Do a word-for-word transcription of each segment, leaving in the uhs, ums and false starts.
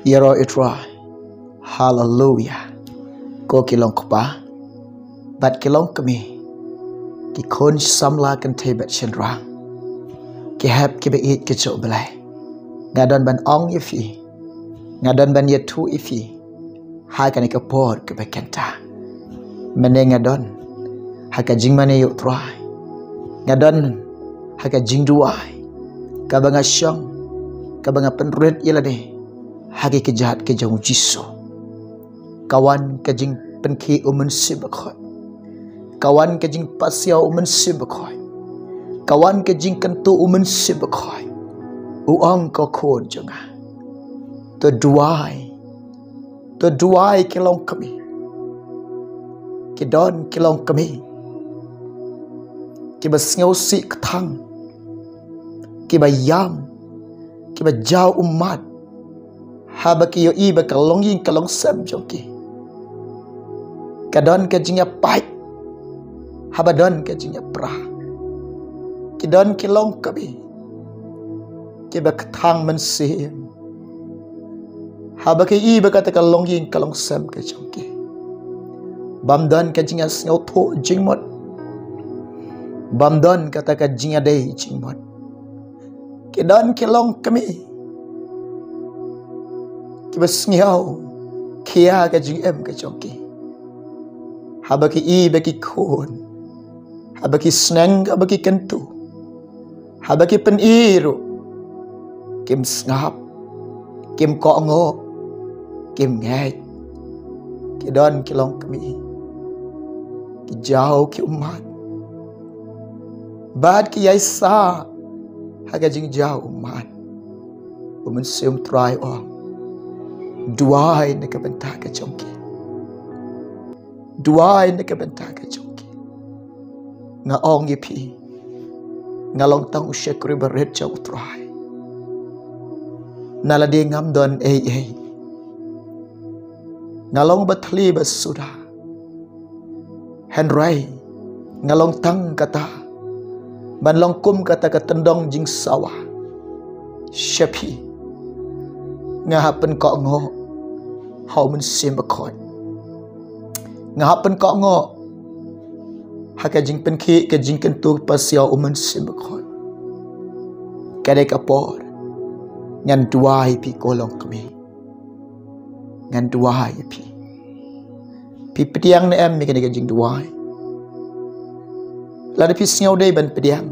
Ïaroh ïa U Trai. Haleluya. Ko ki long kpa bad ki long kmie, ki khun samla kynthei bad shynrang, ki hep kiba ïeit ki jong U Blei, nga don ban ong ïa phi, nga don ban ïathuh ïa phi ha kane ka por kaba kynta. Mynne nga don ha ka jingmane ïa U Trai, nga don ha ka jingduwai kaba nga shong, kaba nga pynrit ïa lade ha ki kjat ki jong U Jisu. Ka wan ka jingpynkhih U Mynsiem Bakhuid, ka wan ka jingpasiaw U Mynsiem Bakhuid, ka wan ka jingkyntu U Mynsiem Bakhuid. U ong, ko khun jong nga, to duwai, to duwai. Ki long kmie, ki don ki long kmie kiba sngewsih kthang, kiba ïam, kiba jaw ummat haba ki ïohi ba ka longïing ka longsem jong ki ka don ka jingïapait, haba don ka jingïapra. Ki don ki long kmie kiba kthang mynsiem haba ki ïohi ba kata ka longïing ka longsem ka jong ki bym don ka jingïasngewthuh jingmut, bym don kata ka jingïadei jingmut. Ki don ki long kmie kiba sngew khia ka jingim ka jong ki haba ki ïohi ba ki khun, haba ki sneng, haba ki kyntu, haba ki pyni ruh, kim sngap, kim kohnguh, kim ngeit. Ki don ki long kmie, ki jaw ki ummat bad ki ïaisah ha ka jingjaw ummat. U Mynsiem Trai u ong, duwai na ka bynta ka jong ki, duwai na ka bynta ka jong ki. Nga ong ïa phi, nga long tang u shakri barit jong U Trai. Na lade ngam don ei ei, nga long ba thli ba suda, hynrei nga long tang kata ban long kum kata ka tyndong jingsawa sha phi. Nga hap pynkohnguh ha U Mynsiem Bakhuid, nga hap pynkohnguh ha ka jingpynkhih, ka jingkyntu, pasiaw U Mynsiem Bakhuid. Ka dei ka por ngan duwai ïa phi, ko long kmie, ngan duwai ïa phi. Phi pdiang ne em ïa kane ka jingduwai? Lada phi sngew dei ban pdiang,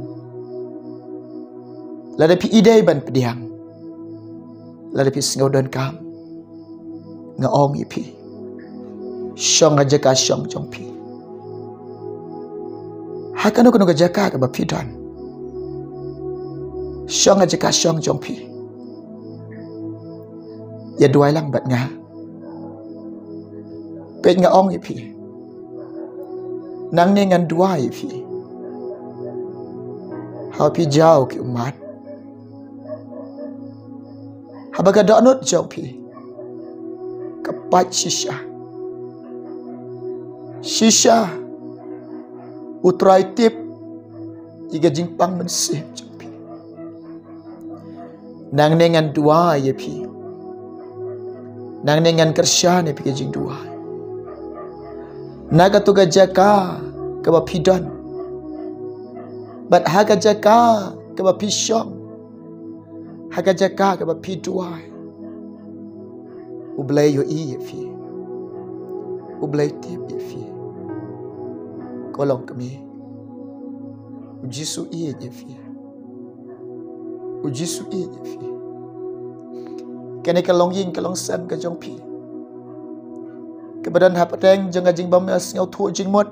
lada phi ïeit dei ban pdiang, lada phi sngew donkam, nga ong ïa phi, shong ha jaka shong jong phi, ha kano kano ka jaka kaba phi don, shong ha jaka shong jong phi, ïa duwai lang bad nga. Peit, nga ong ïa phi, nangne ngan duwai ïa phi, haba phi jaw ki ummat, haba ka dohnud jong phi ka pait shisha, shisha U Trai tip ïa ka jingpang mynsiem jong phi. Nangne ngan duwai ïa phi, nangne ngan kyrshan ïa phi ka jingduwai na kato ka jaka kaba phi don, bad ha ka jaka kaba phi shong, ha ka jaka kaba phi duwai. U Blei ïohi ïa phi, U Blei tip ïa phi, ko long kmie. U Jisu ïeit ïa phi, U Jisu ïeit ïa phi. Kane ka longïing ka longsem ka jong phi, kaba don hapdeng jong ka jingbym sngewthuh jingmut,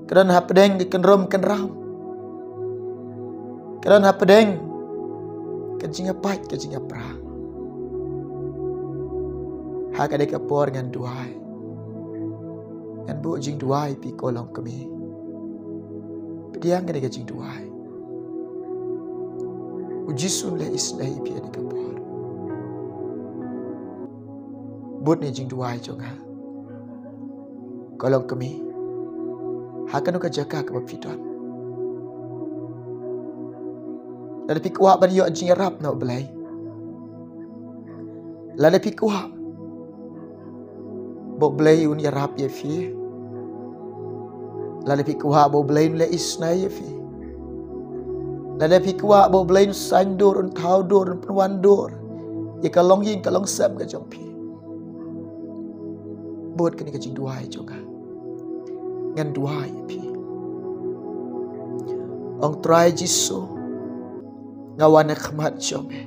ka don hapdeng ka kynrum kynram, ka don hapdeng ka jingïapait ka jingïapra, ha kane ka por ngan duwai, ngan buh jingduwai ïa phi, ko long kmie. Pdiang kane ka jingduwai. U Jisu un leh isynei ïa phi ha kane ka por. Bud ne jingduwai jong nga, ko long kmie, ha kano ka jaka kaba phi don. Lada phi kwah ban ïoh jingïarap na U Blei, Lada phi kwah ba U Blei un ïarap ïa phi, lada phi kwah ba U Blei un leh isynei ïa phi, lada phi kwah ba U Blei un saiñdur, un thawdur, un pynwandur ïa ka longïing ka longsem ka jong phi, bud kane ka jingduwai jong nga. Ngan duwai ïa phi. Ong Trai Jisu, nga wan ha khmat jong me.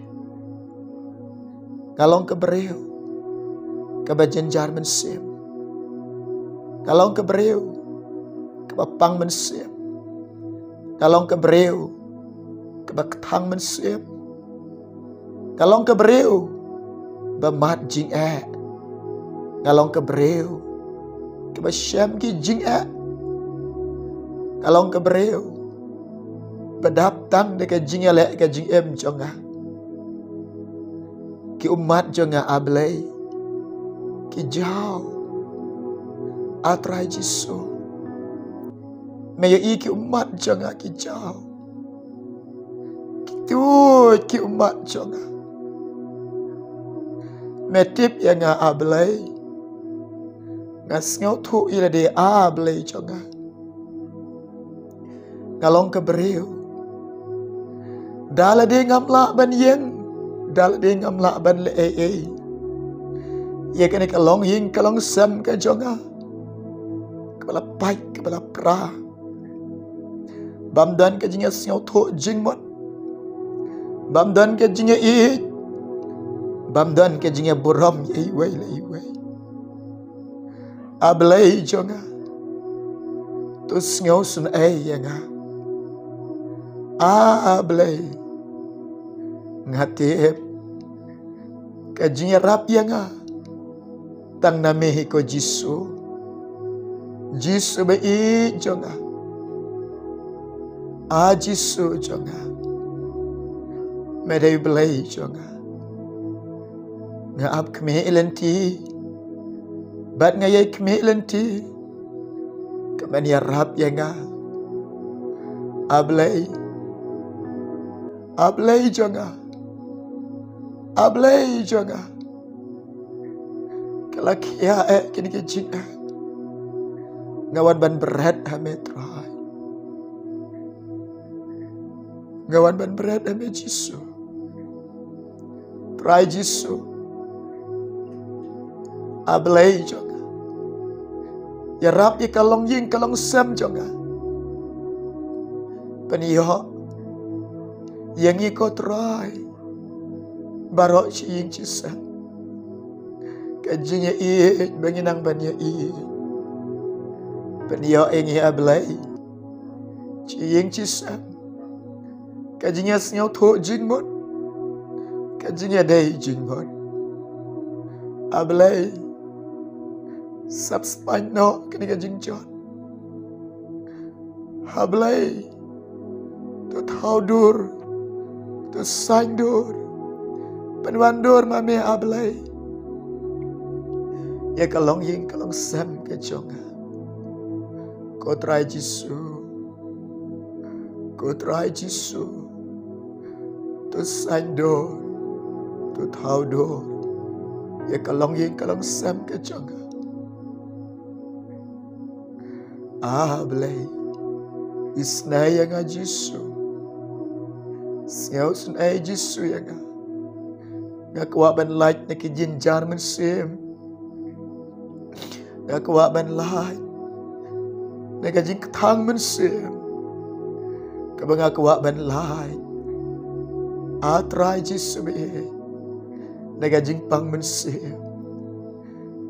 Nga long ka briew kaba jynjar mynsiem. Nga long ka briew kaba pang mynsiem. Nga long ka briew kaba kthang mynsiem. Nga long ka briew ba mad jingeh. Nga long ka briew kaba shem ki jingeh. Nga long ka briew ba dap tang da ka jingïaleh ka jingim jong nga. Ki ummat jong nga, A Blei, ki jaw. A Trai Jisu, me ïohi ki ummat jong nga ki jaw. Ki tuid ki ummat jong nga. Me tip ïa nga, A Blei. Nga sngewthuh ïa lade, A Blei jong nga. Nga long ka briew, da lade ngam lah ban ïeng, da lade ngam lah ban leh ei ei ïa kane ka longïing ka longsem ka jong nga, kaba la pait, kaba la pra. Bym don ka jingïasngewthuh jingmut, bym don ka jingïaieit, bym don ka jingïaburom ïa iwei la iwei. A Blei jong nga, to sngewsynei ïa nga. A Blei, nga tip ka jingïarap ïa nga tang na me hi ko Jisu. Jisu ba ïeit jong nga. A Jisu jong nga, me dei Blei jong nga. Nga ap khmih lynti bad nga ïai khmih lynti ka men ïarap ïa nga. A Blei, A Blei jong nga, A Blei jong nga. Ka la khia eh kine ki jingeh. Nga wan ban bret ha me Trai. Nga wan ban bret ha me Jisu. Trai Jisu, A Blei jong nga, ïarap ïa ka longïing ka longsem jong nga. Pynïoh ïa ngi ko Trai baroh shi ïing shi sem, ka jingïaieit ba ngi nang ban ïaieit. Pynïoh ïa ngi A Blei, shi ïing shi sem, ka jingïasngewthuh jingmut, ka jingïadei jingmut. A Blei, sap spah noh kane ka jingjot. A Blei, to thaw dur, to saiñ dur, pynwan dur ma me A Blei ïa ka longïing ka longsem ka jong nga. Ko Trai Jisu, ko Trai Jisu, to saiñ dur, to thaw dur ïa ka longïing ka longsem ka jong nga. A Blei, isynei ïa nga Jisu. Sngewsynei Jisu ïa nga. Nga kwah ban lait na ka jynjar mynsiem. Nga kwah ban lait na ka jingkthang mynsiem, kaba nga kwah ban lait, A Trai Jisu, na ka jingpang mynsiem.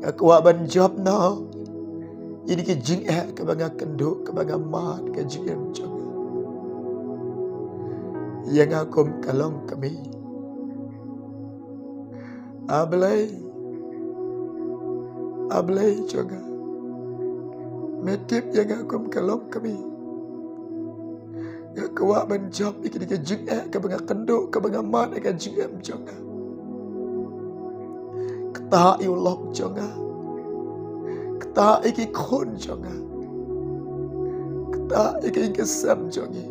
Nga kwah ban jop noh ïa ki jingeh kaba nga kynduh, kaba nga mad ka jingim jong nga. Ïa nga kum ka longkmie. A Blei, A Blei jong nga, me tip ïa nga kum ka longkmie. Nga kwah ban jop ïa kine ki jingeh kaba nga kynduh, kaba nga mad ha ka jingim jong nga. Ktah ïa u lok jong nga. Ktah ïa ki khun jong nga. Ktah ïa ka ïing ka sem jong ngi.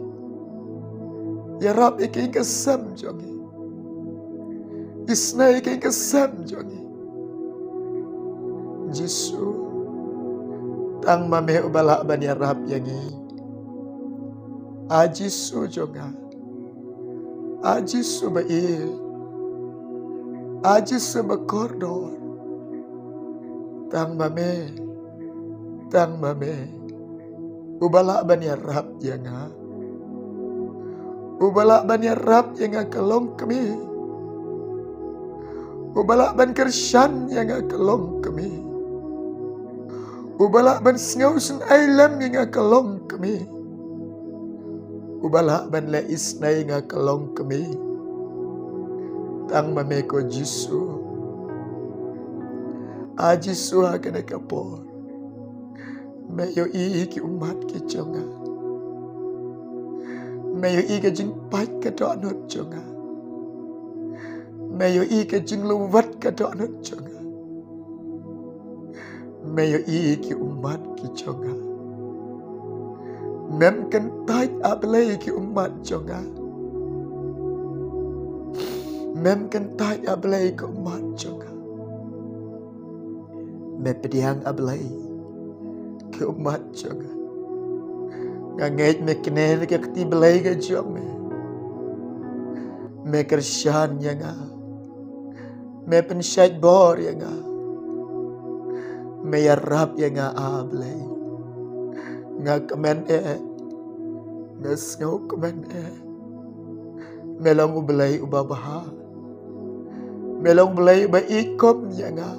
Ïarap ïa ka ïing ka sem jong ngi. Isnei ki ka sem jong ngi. Jisu, tang ma me uba lah ban ïarap ïa ngi. A Jisu jong nga. A Jisu ba ïeit. A Jisu ba kordor. Tang ma me. Tang ma me. Uba lah ban ïarap ïa nga. Uba lah ban ïarap ïa nga ka longkmie. Uba lah ban kyrshan ïa nga ka longkmie. Uba lah ban sngewsynei lem ïa nga ka longkmie. Uba lah ban leh isnei ïa nga ka longkmie. Tang ma me ko Jisu. A Jisu ha kane ka por. Me ïohi ki ummat ki jong nga. Me ïohi ka jingpait ka dohnud jong nga. Me ïohi ka jinglwat ka dohnud jong nga. Me ïohi ki ummat ki jong nga. Mem kyntait A Blei ki ummat jong nga. Mem kyntait A Blei ki ummat jong nga. Me pdiang A Blei ki ummat jong nga. Nga ngeit me kner ka kti blei ka jong me. Me kyrshan ïa nga. Me pynshait bor ïa nga. Me ïarap ïa nga A Blei. Nga kmen eh. Nga sngew kmen eh. Me long U Blei uba bha. Me long U Blei uba ïeit kum ïa nga.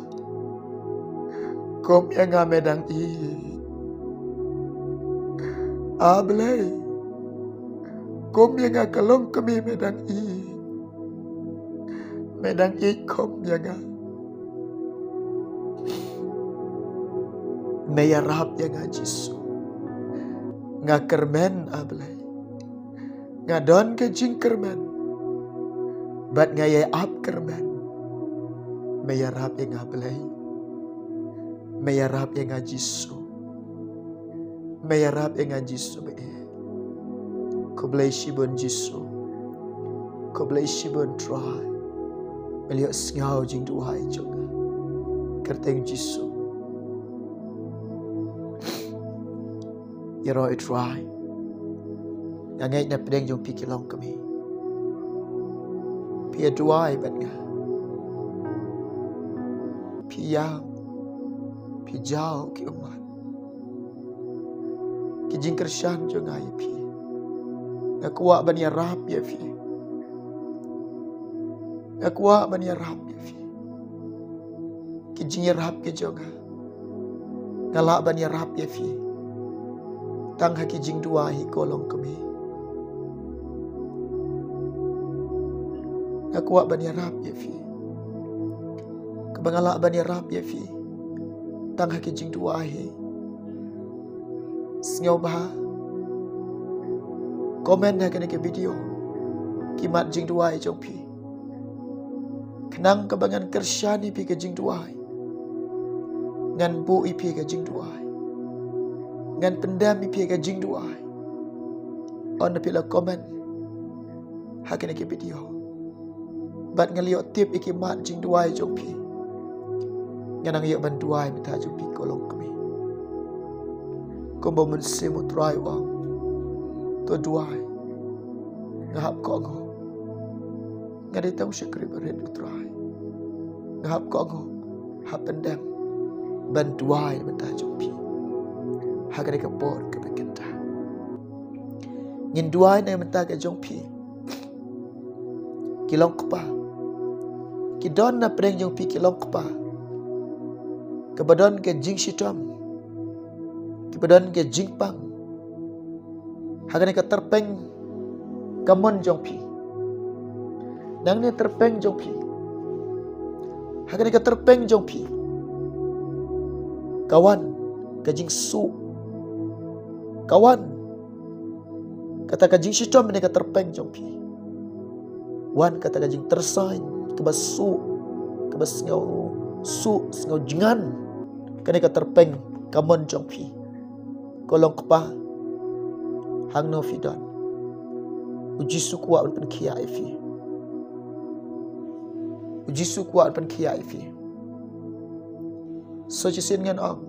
Kum ïa nga me dang ïeit. A Blei. Kum ïa nga ka longkmie me dang ïeit. Me dang ïeit kum ïa nga. Me ïarap ïa nga Jisu. Nga kyrmen A Blei. Nga don ka jingkyrmen. Bad nga ïai ap kyrmen. Me ïarap ïa nga Blei. Me ïarap ïa nga Jisu. Me ïarap ïa nga Jisu ba eh. Khublei shibun Jisu. Khublei shibun Trai. Me la ïohsngew jingduwai jong nga. Kyrteng Jisu. Ïaroh ïa Trai. Nga ngeit na pdeng jong phi ki longkmie. Phi ïa duwai bad nga. Phi ïa. Phi jaw ki ummat. Ki jingkyrshan jong nga ïa phi. Nga kwah ban ïarap ïa phi. Nga kwah ban ïarap ïa phi. Ki jingïarap ki jong nga. Nga lah ban ïarap ïa phi. Tang ha ki jingduwai hi ko longkmie. Nga kwah ban ïarap ïa phi. Kaba nga lah ban ïarap ïa phi. Tang ha ki jingduwai hi. Sngewbha. Comment ha kane ka video. Ki mat jingduwai jong phi. Khnang kaba ngan kyrshan ïa phi ka jingduwai. Ngan buh ïa phi ka jingduwai. Ngan pyndem ïa phi ka jingduwai. Ynda phi la comment ha kane ka video. Bad nga la ïoh tip ïa ki mat jingduwai jong phi. Nga nang ïoh ban duwai mynta jong phi ko longkmie. Kumba u Mynsiem u Trai u ong. To duwai. Nga hap kohnguh. Nga dei tang u shakri barit u Trai. Nga hap kohnguh. Hap pyndem. Ban duwai mynta jong phi. Ha kane ka por kaba kynta. Ngin duwai na mynta ka jong phi. Ki longkpa. Ki don na pdeng jong phi ki longkpa. Kiba don ka jingshitom. Kiba don ka jingpang. Ha kane ka tyrpeng ka mon jong phi. Nangne tyrpeng jong phi. Ha kane ka tyrpeng jong phi. Ka wan ka jingsuh. Ka wan kata ka jingshitom ne ka tyrpeng jong phi. Wan kata ka jingtyrsain kaba suh, kaba sngew suh, sngew jngan. Kane ka tyrpeng ka mon jong phi. Ko longkpa, hangno phi don. U Jisu u kwah ban pynkhiah ïa phi. U Jisu kwah pynkhiah ïa phi. So shisien ngan ong,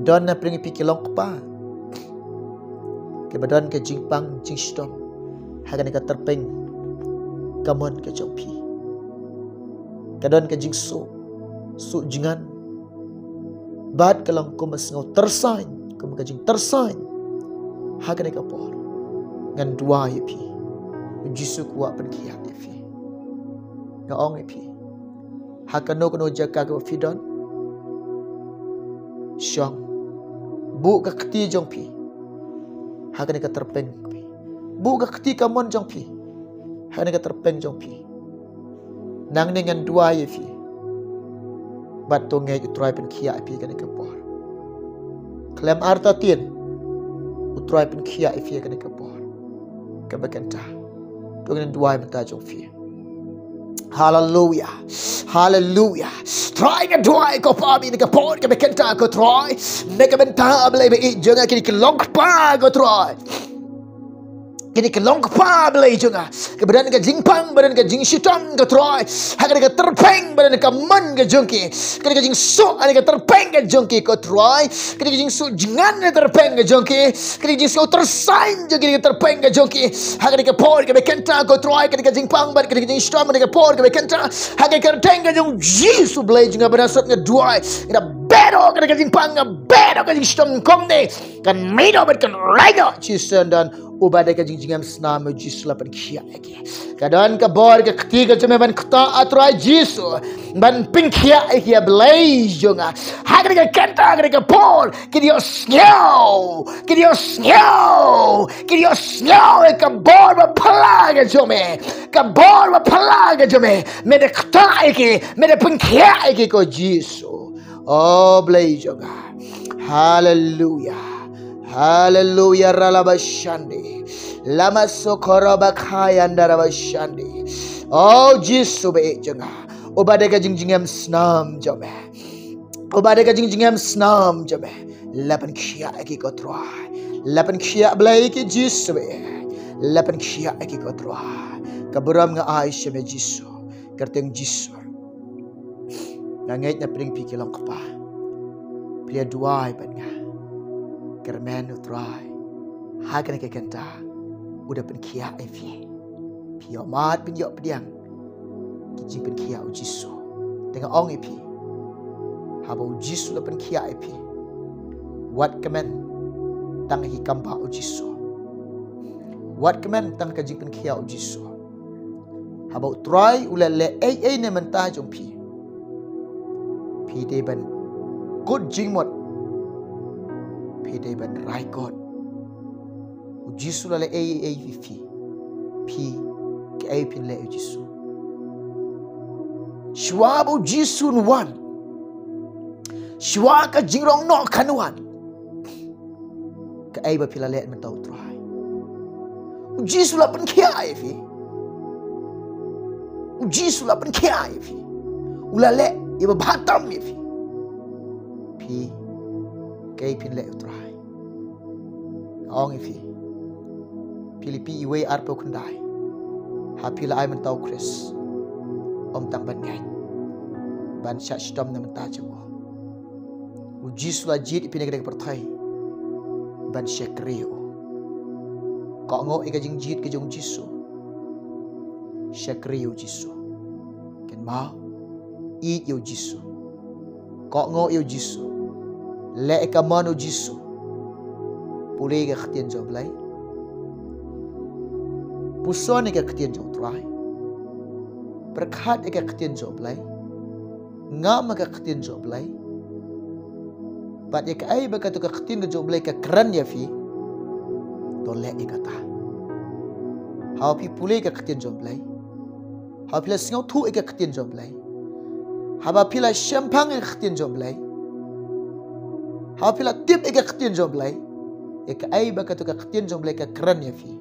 don na pdeng ïa phi ki long kpa kiba don ka jingpang jingshitom ha kane ka tyrpeng kamon ka jong phi. Ka don ka jingsuh, suh jngan, bad ka long kum ka sngew tyrsain, kum ka jingtyrsain ha kane ka por. Ngan duwai ïa phi. U Jisu kwah pynkhiah ïa phi. Nga ong ïa phi, ha kano kano jaka kaba phi don, shong, buh ka kti jong phi ha kane ka tyrpeng. Buh ka kti kamon jong phi ha kane ka tyrpeng jong phi. Nangne ngan duwai ïa phi. Bad to ngeit U Trai pynkhiah ïa phi ha kane ka por. Khlem artatien, U Trai pynkhiah ïa phi ha kane ka por. Kaba kynta, to ngin duwai mynta jong phi. Haleluya. Haleluya. Trai, nga duwai ko Pa, ha kane ka por kaba kynta ko Trai, na ka bynta, Blei ba ïeit jong nga, kine ki long kpa ko Trai. Kine ki long kpa, Blei jong nga, kiba don ka jingpang, ba don ka jingshitom ko Trai ha kane ka tyrpeng, ba don kamon ka jong ki. Kane ka jingsuh ha kane ka tyrpeng ka jong ki ko Trai. Kane ka jingsuh jngan ha kane ka tyrpeng ka jong ki. Kane ka jingsngew tyrsain jong ki ha kane ka tyrpeng ka jong ki. Ha kane ka por kaba kynta ko Trai, kane ka jingpang bad kane ka jingshitom ha kane ka por kaba kynta, ha kane ka kyrteng ka jong U Jisu Blei jong nga ba nasot, nga duwai, nga da bedo kane ka jingpang, nga bedo ka jingshitom kumne. Kan mih noh bad kan rai noh shisien don. Uba dei ka jingjngem snam, U Jisu la pynkhiah ïa ki. Ka don ka bor ka kti ka jong me ban ktah, A Trai Jisu, ban pynkhiah ïa ki, A Blei jong nga. Ha kane ka kynta, ha kane ka por, kin ïohsngew, kin ïohsngew, kin ïohsngew ïa ka bor ba phylla ka jong me. Ka bor ba phylla ka jong me. Me da ktah ïa ki, me da pynkhiah ïa ki ko Jisu. O Blei jong nga. Haleluya. Haleluya, ralabashande. Lama sokoro bakhayan darabashande. O Jisu ba ïeit jong nga, uba dei ka jingjngem snam jong me. Uba dei ka jingjngem snam jong me. La pynkhiah ïa ki ko Trai. La pynkhiah, Blei, ïa ki Jisu ba ïeit. La pynkhiah ïa ki ko Trai. Ka burom nga ai sha me Jisu. Kyrteng Jisu. Nga ngeit na pdeng phi ki long kpa, phi la duwai bad nga. Kyrmen U Trai, ha kane ka kynta u da pynkhiah ïa phi. Phi ïohmad phin ïoh pdiang ki jingpynkhiah U Jisu. Te nga ong ïa phi, haba U Jisu la pynkhiah ïa phi, wat kmen tang ha ki kambah U Jisu. Wat kmen tang ha ka jingpynkhiah U Jisu. Haba U Trai u la leh ei ei na bynta jong phi, phi dei ban kut jingmut, phi dei ban rai kut. U Jisu la leh ei ei ïa phi, phi kaei phin leh ïa U Jisu? Shuwa ba U Jisu un wan, shuwa ka jingrong noh kan wan, kaei ba phi la leh mynta U Trai? U Jisu la pynkhiah ïa phi. U Jisu la pynkhiah ïa phi. U la leh ïa ba bha tam ïa phi. Phi, kaei phin leh U Trai? Nga ong ïa phi, Philipi wei arphew khyndai, ha phi la ai mynta U Khrist, ym tang ban ngeit, ban shah shitom na bynta jong u. U Jisu la jied ïa phi na kane ka pyrthei ban shakri ïa u. Kohnguh ïa ka jingjied ka jong U Jisu. Shakri ïa U Jisu. Kynmaw, ïeit ïa U Jisu. Kohnguh ïa U Jisu. Leh ïa ka mon U Jisu. Pule ïa ka ktien jong U Blei. Puson ïa ka ktien jong U Trai. Pyrkhat ïa ka ktien jong U Blei. Ngam ïa ka ktien jong U Blei. Bad ïa kaei ba kato ka ktien ka jong U Blei ka kren ïa phi, to leh ïa kata. Haba phi pule ïa ka ktien jong U Blei, haba phi la sngewthuh ïa ka ktien jong U Blei, haba phi la shemphang ïa ka ktien jong U Blei, haba phi la tip ïa ka ktien jong U Blei, ïa kaei ba kato ka ktien jong U Blei ka kren ïa phi,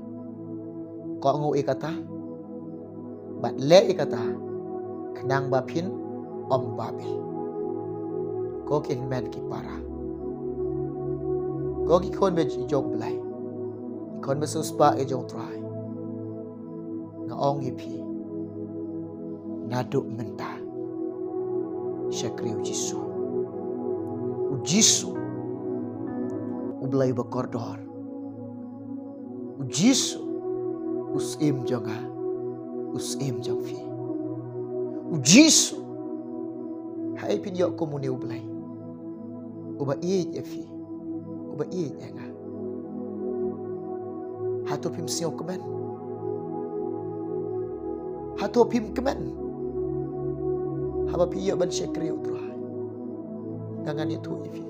kohnguh ïa kata bad leh ïa kata, khnang ba phin ym babe. Ko ki hynmen ki para, ko ki khun ba jong U Blei, ki khun ba sngewspah ïa jong U Trai, nga ong ïa phi, Naduh mynta, shakri U Jisu. U Jisu, U Blei uba kordor. U Jisu, U Syiem jong nga, U Syiem jong phi. U Jisu, haei phin ïoh kum une U Blei uba ïeit ïa phi, uba ïeit ïa nga? Hato phim sngewkmen? Hato phim kmen haba phi ïoh ban shakri U Trai? Nga ngan ïathuh ïa phi,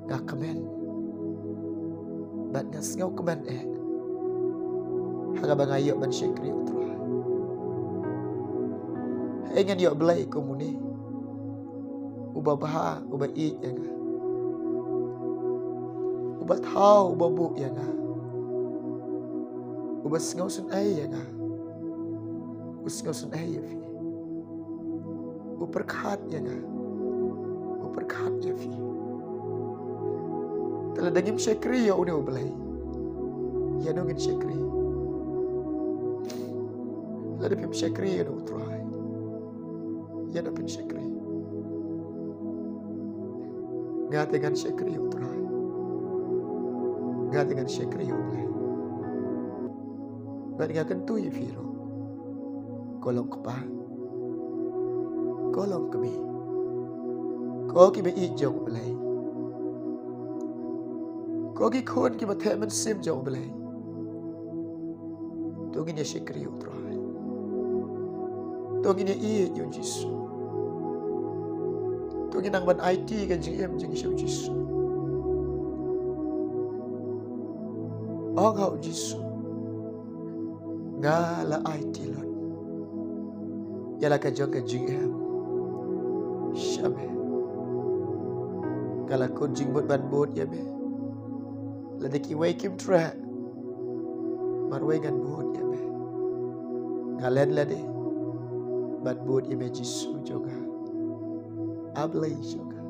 nga kmen bad nga sngewkmen eh ha kaba nga ïoh ban shakri U Trai. Haei ngan ïoh Blei kum une, uba bha, uba ïeit ïa nga, uba thaw, uba buh ïa nga, uba sngewsynei ïa nga, u sngewsynei ïa phi, u pyrkhat ïa nga, u pyrkhat ïa phi. Te lada ngim shakri ïa une U Blei, ïano ngin shakri? Lada phim shakri ïa une U Trai, ïano phin shakri? Nga te ngan shakri U Trai, nga te ngan shakri U Blei. Bad nga kyntu ïa phi ruh, ko long kpa, ko long kmie, ko kiba ïeit jong U Blei, ko ki khun kiba theh mynsiem jong U Blei. To ngin ïa shakri U Trai. To ngin ïa ïeit ïa U Jisu. To ngin nang ban aiti ka jingim jong ngi sha U Jisu. Ong ha U Jisu, nga la aiti lut ïa la ka jong ka jingim sha me. Nga la kut jingmut ban bud ïa me. Lada kiwei kim treh, marwei ngan bud ïa me. Nga len lade ban bud ïa me, Jisu jong nga, A Blei jong nga.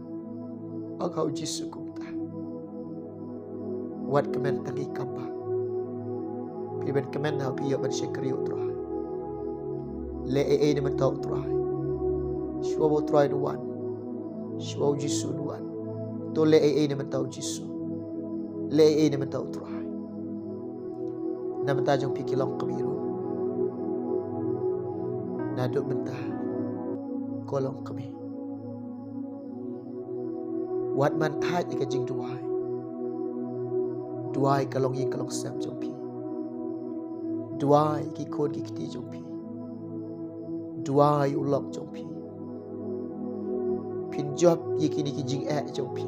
Ong ha U Jisu kumta. Wat kmen tang ïa ka ba phi ban kmen ha phi ïoh ban shakri U Trai. Leh ei ei na bynta U Trai. Shuwa ba U Trai un wan, shuwa U Jisu un wan, to leh ei ei na bynta U Jisu. Leh ei ei na bynta U Trai. Na bynta jong phi ki long kmie ruh, naduh mynta ko long kmie. Wat man thait ïa ka jingduwai. Duwai ka longïing ka longsem jong phi. Duwai ki khun ki kti jong phi. Duwai u lok jong phi. Phin jop ïa kine ki jingeh jong phi.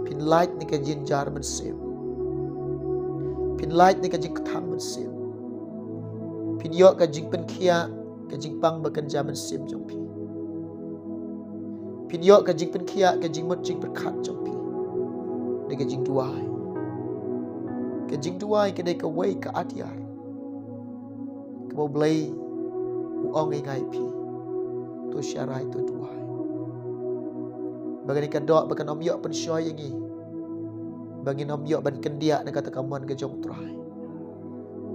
Phin lait na ka jynjar mynsiem. Phin lait na ka jingkthang mynsiem. Phin ïoh ka jingpynkhiah ka jingpang ba kynja mynsiem jong phi. Phin ïoh ka jingpynkhiah ka jingmut jingpyrkhat jong phi da ka jingduwai. Ka jingduwai ka dei kawei ka atiar kaba U Blei u ong ïa nga ïa phi, to sharai, to duwai. Ba kane ka doh ba kan ym ïoh pynshoi ïa ngi, ba ngin ym ïoh ban kyndiah na kata ka mon ka jong U Trai.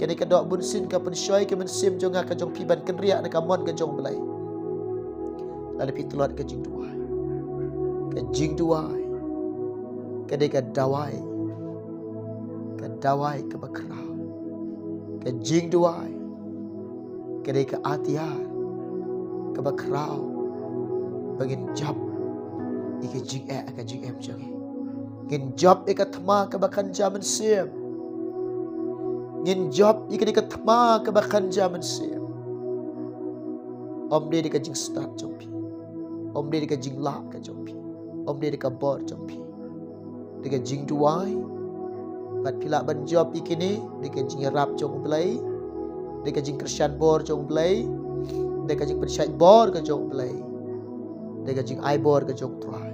Kane ka doh bunsien ka pynshoi ka mynsiem jong nga ka jong phi ban kynriah na ka mon ka jong U Blei. Lada phi tlot ka jingduwai. Ka jingduwai ka dei ka dawai, ka dawai kaba khraw. Ka jingduwai ka dei ka atiar kaba khraw ba ngin jop ïa ka jingeh ha ka jingim jong ngi. Ngin jop ïa ka thma kaba kynja mynsiem. Ngin jop ïa kane ka thma kaba kynja mynsiem. Ym dei da ka jingstad jong phi, ym dei da ka jinglah ka jong phi, ym dei da ka bor jong phi. Da ka jingduwai. Bad phi lah ban jop ïa kine da ka jingïarap jong U Blei, da ka jingkyrshan bor jong U Blei, da ka jingpynshait bor ka jong U Blei, da ka jingai bor ka jong U Trai.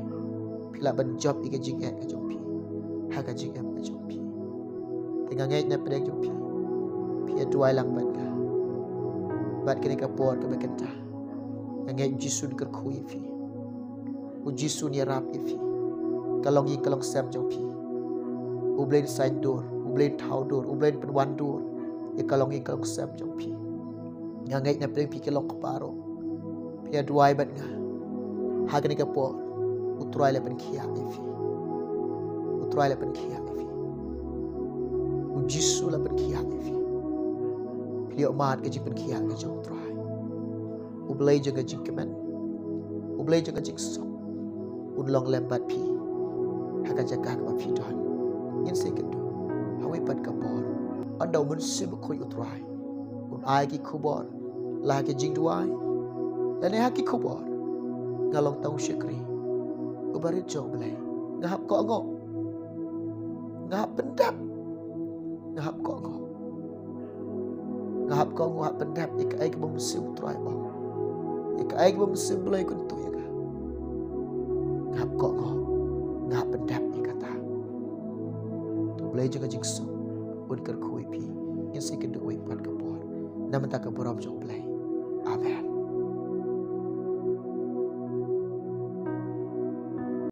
Phi lah ban jop ïa ka jingeh ka jong phi ha ka jingim ka jong phi. Te nga ngeit na pdeng jong phi, phi ïa duwai lang bad nga. Bad kane ka por kaba kynta, nga ngeit U Jisu un kyrkhu ïa phi. U Jisu un ïarap ïa phi. Ka longïing ka longsem jong phi, U Blei un saiñ dur, U Blei un thaw dur, U Blei un pynwan dur ïa ka longïing ka longsem jong phi. Nga ngeit na pdeng phi ki long kpa ruh, phi ïa duwai bad nga. Ha kane ka por U Trai la pynkhiah ïa phi. U Trai la pynkhiah ïa phi. U Jisu la pynkhiah ïa phi. Phi ïoh mad ka jingpynkhiah ka jong U Trai. U Blei jong ka jingkmen, U Blei jong ka jingsuk, un long lem bad phi ha ka jaka kaba phi don. Ngin sa ïakynduh ha kawei pat ka por. Ynda U Mynsiem Bakhuid U Trai un ai ki khubor, la ha ki jingduwai lane ha ki khubor, nga long tang u shakri uba rit jong U Blei. Nga hap kohnguh, nga hap pyndep, nga hap kohnguh. Nga hap kohnguh, hap pyndep ïa kaei kaba U Mynsiem U Trai u ong, ïa kaei kaba U Mynsiem Blei u kyntu ïa nga. Nga hap kohnguh, nga hap pyndep ïa kata. To U Blei jong ka jingsuk un kyrkhu ïa phi. Ngin sa ïakynduh kawei pat ka por. Na mynta ka burom jong U Blei.